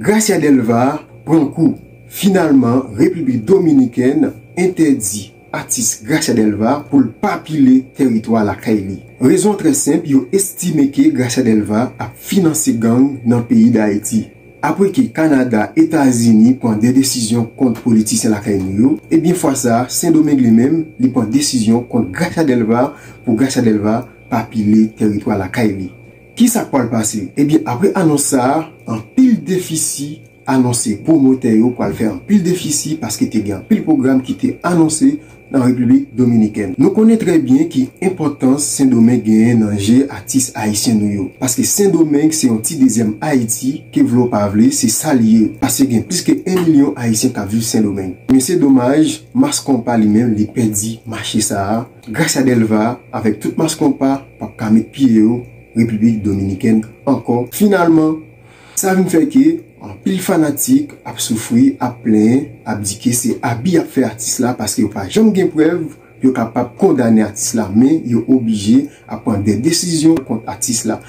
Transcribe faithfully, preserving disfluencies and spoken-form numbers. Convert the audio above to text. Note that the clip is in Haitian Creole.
Gracia Delva pran kou. Finalman, Repiblik Dominikèn entèdi atis Gracia Delva pou l pa pile tèritwa lakay li. Rezon trè senp, yo estime ke Gracia Delva ap finanse gang nan peyi Dayiti. Apre ke Kanada, Etazini pran de desizyon kont politisyen lakay nou yo, ebyen fwa sa a, Sendomeng li menm, li pran desizyon kont Gracia Delva pou Gracia Delva pa pile tèritwa lakay li. Kisa k pral pase? Ebyen, apre anons sa a, anpil defisi anonse. Pwomotè yo pral fè anpil defisi paske te gen anpil pwogram ki te anonse nan Repiblik Dominikèn. Nou konnen trè byen ki enpòtans Sendomeng genyen nan je atis ayisyen nou yo. Paske Sendomeng se yon ti dezyèm Ayiti, ke vle w pa vle, se sa l ye. Paske gen plis ke en milyon Ayisyen k ap viv Sendomeng. Men se domaj, Mas Konpa li menm, li pèdi mache sa a. Gracia Delva, avèk tout Mas Konpa, p ap ka met pye yo Repiblik Dominikèn ankò. Finalman, sa vin fè ke anpil fanatik ap soufri, ap plenyen, ap di ke se abi y ap fè atis la paske yo pa janm gen prèv pou yo kapab kondane atis la, men yo oblije ap pran de desizyon kont atis la.